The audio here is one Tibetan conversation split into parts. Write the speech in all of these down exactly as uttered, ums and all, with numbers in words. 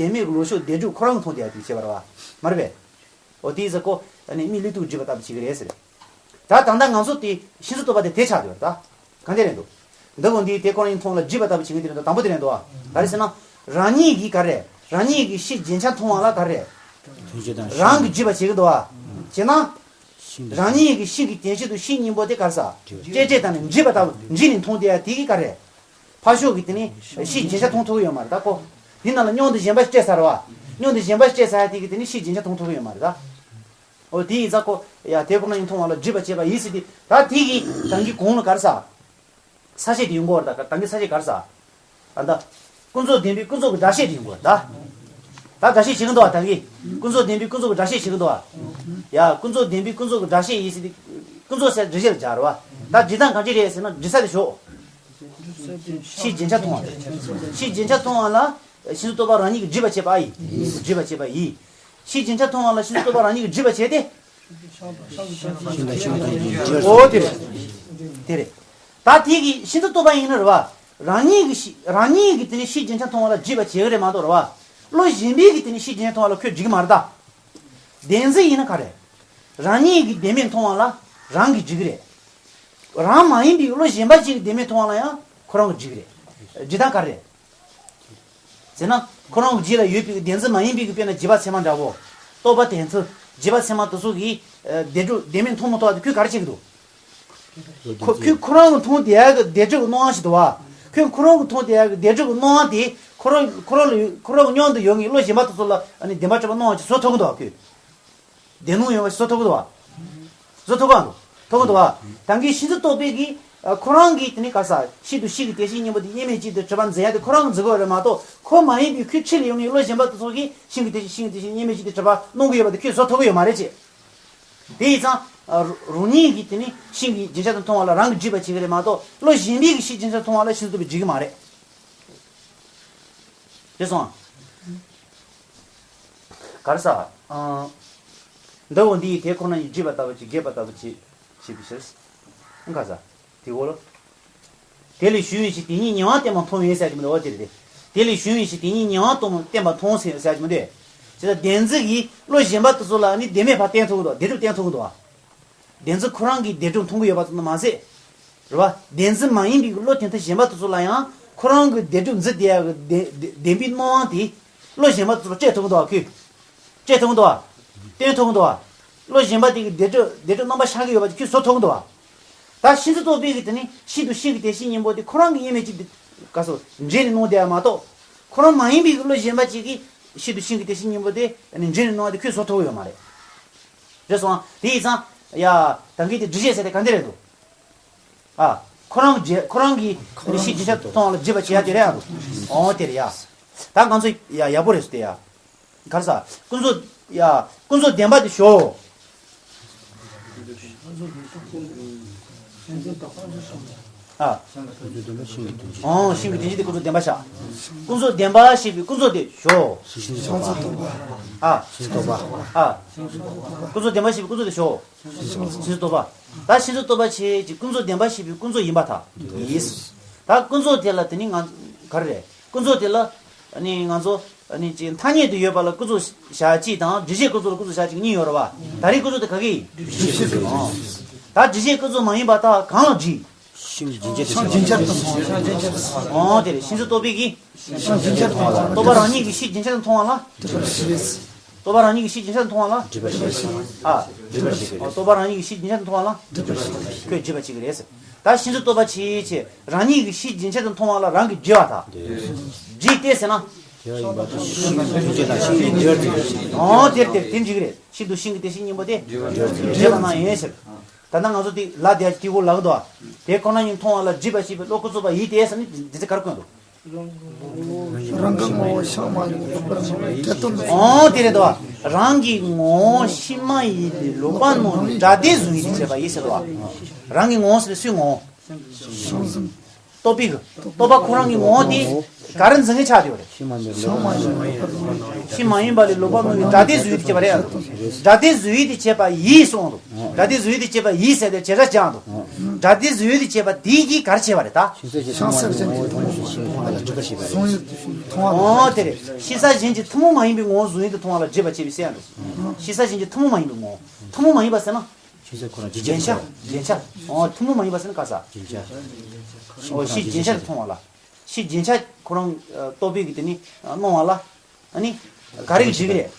བདེན་མེད་ཀྱི་ལོག་ཕྱོགས་བདེན་གྲུབ་ཁོ་རང་གིས་མཐོང་བསྡད་ཡ་དེ་བྱས་པ་རེད་བ། མ་རེད་པས། འོ་དེ་ཡིན་ཙང་ཁོ་ཨ་ནི་མིག་ལུས་ཐུག་སྒྲིབ་པ་ལྟ་བུ་བྱེད་ཀྱི་རེད་ཟེར། ད་ད་ལྟ་ང་ཚོ་དེ་ཤིན་ཏུ་རྟོགས་པ་དེ་དེ་ཆགས་ཡོད་རེད་ད། གང་དེ་རེད་འདུག་འདི་གོ་འདི་དེ་ཁོ་རང་གིས་མཐོང་ལ་སྒྲིབ་པ་ལྟ་བུ་བྱེད་ཀྱི་དེ་རེད་འདུག་དང་པོ་དེ་རེད་འདུག་ག་རེ་ཟེར་ན། རང་ཉིད་ཀྱིས་ག་རེ། རང་ཉིད་ཀྱིས་ཕྱིའི་རྒྱན་ཆ་མཐོང་བ་ལ་ག་རེ། རང་གིས་སྒྲིབ་པ་བྱེད་ཀྱི་འདུག་བ། བྱས་ན། རང་ཉིད་ཀྱི་ཤིང་གི་དོན་བྱེད་དུ་ཕྱིའི་གཉེན་པོ་དེ་ག་རེ་ཟ། སྤྲོས་བྲལ་དང་ནི་འདྲེས་པ་ལྟ་བུ་འདྲེས་ནས་མཐོང་བསྡད་ཡ་དེ་གིས་ག་རེ། ཕར་ཕྱོགས་ཀྱི་དེ་ནི་ཕྱིའི་རྒྱན་ཆ་མཐོང་ཐུབ་ཀྱི་ཡོད་མ་རེད་ད་ཁོ། འདི་ནང་ལ་སྙོམས་འདུ་ཞེན་པ་སྐྱེས་ཚར་བ། སྙོམས་འདུ་ཞེན་པ་སྐྱེས་ཚར་ཡ་དེ་གིས་དེ་ནི་ཕྱིའི་རྒྱན་ཆ་མཐོང་ཐུབ་ཀྱི་ཡོད་མ་རེད་ད། འོ་དེ་ཡིན་ཙང་ཁོ་ཡ་དེ་ཁོ་ན་ཡིན་མཐོང་བ་ལ་སྒྲིབ་པ་བྱེད་པ་ཡིན་ཟེར་ཏེ་ད་དེ་གིས་ད་གིན་གོང་ལ་ག་རེ་ཟ། ས་བཅད་དེ་ཡོང་གི་ཡོད་རེད་ད་ད་གིན་ས་བཅད་ག་རེ་ཟ། ཨ་ད། ཀུན་རྫོབ་བདེན་པའི་ཀུན་རྫོབ་ཀྱི་སྒྲ་བཤད་དེ་ཡོང་གི་ཡོད་རེད་ད། ད་སྒྲ་བཤད་བྱེད་ཀྱི་འདུག་བ་ད་གིན། ཀུན་རྫོབ་བདེན་པའི་ཀུན་རྫོབ་ཀྱི་སྒྲ་བཤད་བྱེད་ཀྱི་འདུག་བ། ཡ་ཀུན་རྫོབ་བདེན་པའི་ཀུན་རྫོབ་ཀྱི་སྒྲ་བཤད་ཡིན་ཟེར་ཏེ། ཀུན་རྫོབ་ཟེར་འགྲེལ་བཤད་ལ་སྦྱར་བ། ད་འགྲེལ་སྟངས་གང་ཅི་རེད་ཟེར་ན་འགྲེལ་ས་དེ་ཞོག་ཕྱིའི་རྒྱན་ཆ་མཐོང་བ། ཕྱིའི་རྒྱན་ཆ་མཐོང་བ་ལ། ཤིན་ཏུ་རྟོགས་པ་རང་ཉིད་ཀྱིས་སྒྲིབ་པ་བྱེད་པ་ཡིན། སྒྲིབ་པ་བྱེད་པ་ཡིན། ཕྱིའི་རྒྱན་ཆ་མཐོང་བ་ལ་ཤིན་ཏུ་རྟོགས་པ་རང་ཉིད་ཀྱིས་སྒྲིབ་པ་བྱས་ཏེ། འོ་དེ་རེད། དེ་རེད། ད་དེ་གི་ཤིན་ཏུ་རྟོགས་པ་ཡིན་ན་རེད་བ། རང་ཉིད་ཀྱི་ཤི་རང་ཉིད་ཀྱི་དེ་ནི་ཕྱིའི་རྒྱན་ཆ་མཐོང་བ་ལ་སྒྲིབ་པ་བྱེད་ཀྱི་རེད་མ་གཏོགས་རེད་བ། བློ་གཞན་པའི་གི་དེ་ནི་ཕྱིའི་རྒྱན་ཆ་མཐོང་བ་ལ་ཁོས་སྒྲིབ་ཀྱི་མ་རེད་ད། བདེན་འཛིན་ཡིན་ན་ག་རེ། རང་ཉིད་ཀྱི་བདེན་མེད་མཐོང་བ་ལ་རང་གིས་སྒྲིབ་ཀྱི་རེད། རང་མ་ཡིན་པའི་བློ་གཞན་པ་ཅིག་གི་བདེན་མེད་མཐོང་བ་ལ་ཡང་ཁོ་རང་གིས་སྒྲིབ་ཀྱི་རེད། སྒྲིབ་སྟངས་ག་རེ་རེད། ཟེར་ན་ཁོ་རང་གི་རྗེས་ལ་ཡོད་པའི་བདེན་འཛིན་མ་ཡིན་པའི་གི་དཔེར་ན་བྱིས་པ་ཚད་མ་འདྲ་བོ། རྟོགས་པ་དེ་ཚོ་བྱིས་པ་ཚད་མ་དེ་ཚོ་གིས་བདེན་གྲུབ་བདེན་མེད་མཐོང་མ་ཐུབ་པ་དེ་ཁོས་ག་རེ་བྱེད་ཀྱི་འདུག་ཁོ་ཁོས་ཁོ་རང་གི་མཐོང་བསྡད་ཡག་གི་བདེན་གྲུབ་ཀྱི་སྣང་བ་ཞིག་འདུག་བ། ཁོས་ཁོ་རང་གི་མཐོང་བསྡད་ཡག་གི་བདེན་གྲུབ་ཀྱི་སྣང་བ་དེ་ཁོ་རང་ཁོ་རང་ལ་ཁོ་རང་གི་མཉམ་དུ་ཡོད་མཁན་བློ་གཞན་པ་དེ་ཚོ་ལ་ཨ་ནི་བདེན་པ་ཆགས་པ་སྣང་བ་ཞིག་བཟོ་ཐུབ་ཀྱི་འདུག་བ་ཁོས། བདེན་སྣང་ཡོང་བ་ཞིག་བཟོ་ཐུབ་ཀྱི་འདུག་བ། བཟོ་ཐུབ་ཀྱི་འདུག་ཐུབ་ཀྱི་འདུག་བ། ད་གིན་ཤིན་ཏུ་རྟོགས་པའི་གི་ཁོ་རང་གི་དེ་ནི་ག་ས་ཕྱིར་དུ་ཤིང་གི་དེ་བཞིན་གཉེན་པོ་དེ་དབྱེར་མེད་ཅིག་ཏུ་གྲུབ་པར་འཛིན་ཡ་དེ་ཁོ་རང་གིས་འཛིན་དགོས་རེད་མ་གཏོགས་ཁོ་མ་ཡིན་པའི་ཁོའི་ཕྱི་ལ་ཡོད་མཁན་བློ་གཞན་པ་དེ་ཚོ་གིས་ཤིང་གི་དེ་བཞིན་ཤིང་གི་དེ་བཞིན་གཉེན་པོ་ཅིག་ཏུ་གྲུབ་པར་སྣང་གི་ཡོད་པ་དེ་ཁོས་བཟོ་ཐུབ་ཀྱི་ཡོད་མ་རེད་ཅེས། དེ་ཡིན་ཙང་། རང་ཉིད་ཀྱིས་དེ་ནི་ཤིང་གི་རྒྱན་ཆ་དེ་མཐོང་བ་ལ་རང་གིས་སྒྲིབ་པ་བྱེད་ཀྱི་རེད་མ་གཏོགས་བློ་གཞན་པའི་གི་ཤིང་རྒྱན་ཆ་མཐོང་བ་ལ་ཤིན་ཏུ་རྟོགས་པས་སྒྲིབ་ཀྱི་མ་རེད། དེ་སོང་། ག་རེ་ཟ། འདི་འོ་འདི་ཡི་དེ་ཁོ་ན་ཉིད་སྒྲིབ་པ་ལྟ་བུ་ཅིག་རྒྱས་པ་ལྟ་བུ་ཅིག་བྱེད་པའི་ཕྱིར། ག་རེ་ཟ། དེ་འོ་ལོ། དེ་ལས་བྱུང་བའི་ཕྱིར་དེ་ཉིད་ཉེ་བར་བསྟན་པ་མཐོང་བས་ཟེར་གྱི་མི་འདུག་འོ་དེ་རེད་དེ། དེ་ལས་བྱུང་བའི་ཕྱིར་དེ་ཉིད་ཉེ་བར་བསྟན་པ་མཐོང་ཟེར་ཟེར་གྱི་མི་འདུག་དེ་ལྟར་བདེན་འཛིན་གྱིས་བློ་གཞན་པ་དེ་ཚོ་ལ་ནི་བདེན་མེད་ཕར་བསྟན་ཐུབ་ཀྱི་འདུག་བདེན་གྲུབ་བསྟན་ཐུབ་ཀྱི་འདུག་བ། བདེན་འཛིན་ཁོ་རང་གིས་བདེན་གྲུབ་མཐོང་གི་ཡོད་པ་ཙམ་དུ་མ་ཟད། རེད་བ། བདེན་འཛིན་མ་ཡིན་པའི་བློ་དེ་ལྟར་གཞན་པ་དེ་ཚོ་ལ་ཡང་ཁོ་རང་གི་བདེན་གྲུབ་འཛིན་བསྡད་ཡག་གི་བདེན་བདེན་པའི་སྣང་བ་དེ་བློ་གཞན་པ་དེ་ཚོ་ལ་སྤྲད་ཐུབ་ཀྱི་འདུག་བ་ཁོས། སྤྲད་ཐུབ་ཀྱི་འདུག་བ། བསྟན་ཐུབ་ཀྱི་འདུག་བ། བློ་གཞན་པ་དེ་གི་བདེན་གྲུབ་བདེན་གྲུབ་རྣམ་པ་ཤར་གྱི་ཡོད་པ་དེ་ཁོས་བཟོ་ཐུབ་ཀྱི་འདུག་བ། ད་ཤིན་ཏུ་རྟོགས་པའི་གི་དེ་ནི་ཕྱིར་དུ་ཤིང་གི་དེ་བཞིན་གཉེན་པོ་དེ་ཁོ་རང་གི་དབྱེར་མེད་ཅིག་དེ་ག་སོ་འདྲེས་ནས་སྣང་བསྡད་ཡ་མ་གཏོགས། ཁོ་རང་མ་ཡིན་པའི་གི་བློ་གཞན་པ་ཅིག་གིས་ཕྱིར་དུ་ཤིང་གི་དེ་བཞིན་གཉེན་པོ་དེ་ནི་འདྲེས་ནས་སྣང་བ་དེ་ཁོས་བཟོ་ཐུབ་ཀྱི་ཡོད་མ་རེད། རེད་སོང་། དེ་ཡིན་ཙང་། ཡ། ད་གིན་དེ་སྒྲིབ་བྱེད་ཟེར་དེ་ག་འདི་རེད་འདུག་ཨ། ཁོ་རང་གི་ཁོ་རང་གི་ཕྱིའི་རྒྱུ་ཆ་མཐོང་བ་ལ་སྒྲིབ་པ་བྱེད་ཡ་དེ་རེད་ཨ། འོ་དེ་རེད་ཡ། ད་ང་ཚོ་ཡ་ཡག་པོ་རེད་ཟེར་དེ་ཡ། ག་རེ་ཟ། ཀུན་རྫོབ། ཡ། ཀུན་རྫོབ་བདེན་པ་དེ་ཞོག་ཨ། ཨོ། ཤིང་གི་དོན་སྤྱི་དེ་ཀུན་རྫོབ་བདེན་པ་བཞག་ཀུན་རྫོབ་བདེན་པ་ཞེས་པའི་ཀུན་རྫོབ་དེ་ཞོག་ཨ། ཨ། ཀུན་རྫོབ་བདེན་པ་ཞེས་པའི་ཀུན་རྫོབ་དེ་ཞོག་ཤིན་ཏུ་རྟོགས་པ། ད་ཤིན་ཏུ་རྟོགས་པ་བྱེད་ཀྱི་ཀུན་རྫོབ་བདེན་པ་ཞེས་པའི་ཀུན་རྫོབ་ཡིན་པར་ཐལ། ཡིན། ད་ཀུན་རྫོབ་དེ་ལ་དེ་ནི་ང་ག་རེ་རེད། ཀུན་རྫོབ་དེ་ལ་ནི་ང་ཚོ་ནི་ཅིག་ཐ་སྙད་དུ་ཡོད་པ་ལ་ཀུན་རྫོབ་བཞག་གཅིག་དང་སྒྲིབ་བྱེད་ཀུན་རྫོབ་ལ་ཀུན་རྫོབ་བཞག་གཅིག་གཉིས་ཡོད་རེད་བ། ད་རེས་ཀུན་རྫོབ་དེ་ག་གི་ཡིན། སྒྲིབ་བྱེད་ཀུན་རྫོབ། ད་སྒྲིབ་བྱེད་ཀུན་རྫོབ་མ་ཡིན་པར་ཐལ་གང་ལ་སྒྲིབ། ཤིང་རྒྱུན་ཆད་དུ་སོང་། ཨོ་དེ་རེད། ཤིན་ཏུ་རྟོགས་པའི་གི། རྟོགས་པ་རང་ཉིད་ཀྱིས་ཕྱིའི་རྒྱུན་ཆད་དུ་མཐོང་བ་ལ། རྟོགས་པ་རང་ཉིད་ཀྱིས་ཕྱིའི་རྒྱུན་ཆད་དུ་མཐོང་བ་ལ། སྒྲིབ་པ་བྱེད། ཨ། སྒྲིབ་པ་བྱེད་ཀྱི་རེད། རྟོགས་པ་རང་ཉིད་ཀྱིས་ཕྱིའི་རྒྱུན་ཆད་དུ་མཐོང་བ་ལ། སྒྲིབ་པ་བྱེད་ཀྱི་རེད། ཁོས་སྒྲིབ་པ་བྱེད་ཀྱི་རེད། ད་ཤིན་ཏུ་རྟོགས་པ་ཇི་ཕྱིར་རང་ཉིད་ཀྱིས་ཕྱིའི་རྒྱུན་ཆད་དུ་མཐོང་བ་ལ་རང་གིས་སྒྲིབ་པར་ཐལ། སྒྲིབ་སྟེ་ཟེར་ན། ཤིང་གི་དོན་སྤྱི་དང་ཤིང་གི་དོན་སྤྱི། ཨོ་དེར་དེར་དེ་འགྲིག་གི་རེད། ཤིན་ཏུ་ཤིང་གི་དོན་སྤྱི་གཉེན་པོ་དེ། སྒྲིབ་པ་ན་ཡིན་ཟེར། ད་ལྟ་ང་ཚོ་དེ་ལ་དེ་དེ་གོ་ལག་འདུག་དེ་ཁོ་ན་ཉིད་མཐོང་བ་ལ་སྒྲིབ་པ་ཞེས་པའི་བློ་ཀུན་རྫོབ་པ་ཡིན་ཏེ་ཟེར་ནས་འདི་ཚེ་གར་བཀོད་འདུག་རང་གི་ངོ་བོ་ཤིང་མ་ཡིན་པའི་ལོག་པར་སྨྲ་བའི་སྐྱེ་དོན། ཨོ་དེ་རེད་དོ། རང་གི་ངོ་བོ་ཤིང་མ་ཡིན་པའི་ལོག་པར་སྨྲ་བའི་སྒྲ་དེ་གཟུང་ཡུལ་དུ་བྱེད་པ་ཡིན་ཟེར་དོ། རང་གི་ངོ་བོ་ཟེར་སུའི་ངོ་བོ། ཤིང་ཟིན། རྟོགས་པའི་གི། རྟོགས་པ་ཁོ་རང་གི་ངོ་བོ་དེ་ག་རེ་འཛིན་གྱི་ཆགས་བསྡད་ཡོད་རེད། ཤིང་མ་ཡིན་པའི་ལོག་པར་སྨྲ་བའི་སྒྲ་དེ་གཟུང་ཡུལ་དུ་བྱེད་པ་རེད། སྒྲ་དེ་གཟུང་ཡུལ་དུ་བྱེད་པ་ཡིན་གསུངས་འདུག་སྒྲ་དེ་གཟུང་ཡུལ་དུ་བྱེད་པ་ཡིན་ཟེར་ཏེ་བྱེད་སྒྲ་སྦྱར་འདུག་སྒྲ་དེ་བཟོ་ཡུལ་དུ་བྱས་པ་དེ་གིས་ག་རེ་བྱས་པ་རེད་ད། ཤེས་བྱ་གཞན་གྱི་ཐུན་མོང་མ་ཡིན་པའི་ངོ་བོ་བཟོ་ཡུལ་དུ་མཐོང་བ་ལ་སྒྲིབ་པ་ཞེས་པ་རེད། གཟུང་ཡུལ་དུ་མཐོང་བ་ལ། ཨོ་དེ་རེད། ཤེས་བྱ་གཞན་གྱི་ཐུན་མོང་མ་ཡིན་པའི་ངོ་བོ་བཟོ་ཡུལ་དུ་མཐོང་བ་ལ་སྒྲིབ་པ་བྱས་པའི་སེམས་རེད། ཤེས་བྱ་གཞན་གྱི་ཐུན་མོང་མ་ཡིན་པའི་ངོ་བོ། ཐུན་མོང་མ་ཡིན་པ་ཟེར་ན། ཤེས་བྱ་ཁོ་རང་རྒྱུན་ཆད་རྒྱན་ཆ། རྒྱན་ཆ། ཨོ་ཐུན་མོང་མ་ཡིན་པ་ཟེར་ན་ག་ས། རྒྱུན་ཆད། ཨོ་ཤེས་རྒྱན་ཆ་དུ་མཐོང་བ་ལ། ཤེས་རྒྱན་ཆ་ཁོ་རང་རྟོག་པའི་གི་དེ་ནི་སྣང་བ་ལ། ཨ་ནི་ག་རེ་གི་སྒྲིབ་རེད།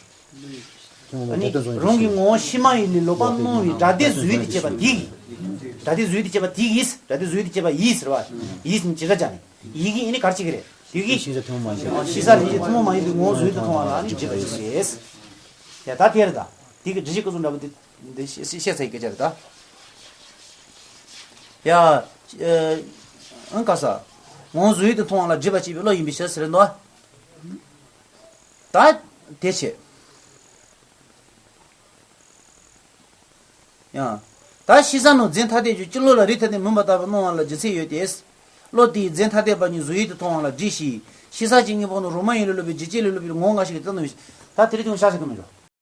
ཨ་ནི་རང་གི་ངོ་བོ་ཕྱི་མ་ཡིན་ལས་ལོག་པ་སྣང་བའི་སྒྲ་དེ་བཟོ་ཡུལ་དུ་བྱས་པ་དེ་གིས། སྒྲ་དེ་བཟོ་ཡུལ་དུ་བྱས་པ་དེ་གིས། སྒྲ་དེ་བཟོ་ཡུལ་དུ་བྱས་པ་ཡིས་ཟེར་བ། ཡིས་ནི་བྱེད་སྒྲ་སྦྱར་ནས། ཡིས་ཀྱིས་ཨ་ནི་ག་རེ་བྱེད་ཀྱི་རེད། དེ་གིས། ཤེས་བྱ་ཐུན་མོང་མ་ཡིན་པའི་ངོ་བོ། ཤེས་བྱ་ཐུན་མོང་མ་ཡིན་པའི་ངོ་བོ་བཟོ་ཡུལ་དུ་མཐོང་བ་ལ་ཨ་ནི་སྒྲིབ་པ་ཞེས། ཡ་ད་དེ་རེད་ད། དེ་གི་འགྲེལ་བྱེད་སྐུ་གསུང་འདྲ་པོ་དེ་འདི་བཤད་བཤད་ཚར་གི་སྐད་ཆ་རེད་ད། ཡ། ཨང་ཀ་ས། ངོ་བོ་བཟོ་ཡུལ་དུ་མཐོང་བ་ལ་སྒྲིབ་པ་བྱེད་པའི་བློ་ཡིན་པའི་ཕྱིར་ཟེར་འདུག་ད། དེ་བྱས། ཡང་། ད་ཤེས་བྱ་རྣམས་རྫས་ཐ་དད་ཀྱི་སྤྱི་བློ་ལ་རིགས་ཐ་དད་མིན་པ་ལྟ་བུར་སྣང་བ་ལ་རྒྱུ་མཚན་ཡོད་དེ། བློ་དེས་རྫས་ཐ་དད་པ་ཉིད་བཟོ་ཡུལ་དུ་མཐོང་བ་ལ་སྒྲིབ་ཞིང་། ཤེས་བྱ་གི་དངོས་པོ་ནི་རང་མ་ཡིན་ལུགས་ལ་ལུས་པའི་འཇིག་བྱེད་ལས་བསླུ་བའི་ངོ་བོ་ལྔ་ཞིག་གི་རྩ་ནི་མིན། ད་དེ་རིང་ཐུང་ཤ་ཞིག་གི་མི་འགྲོ།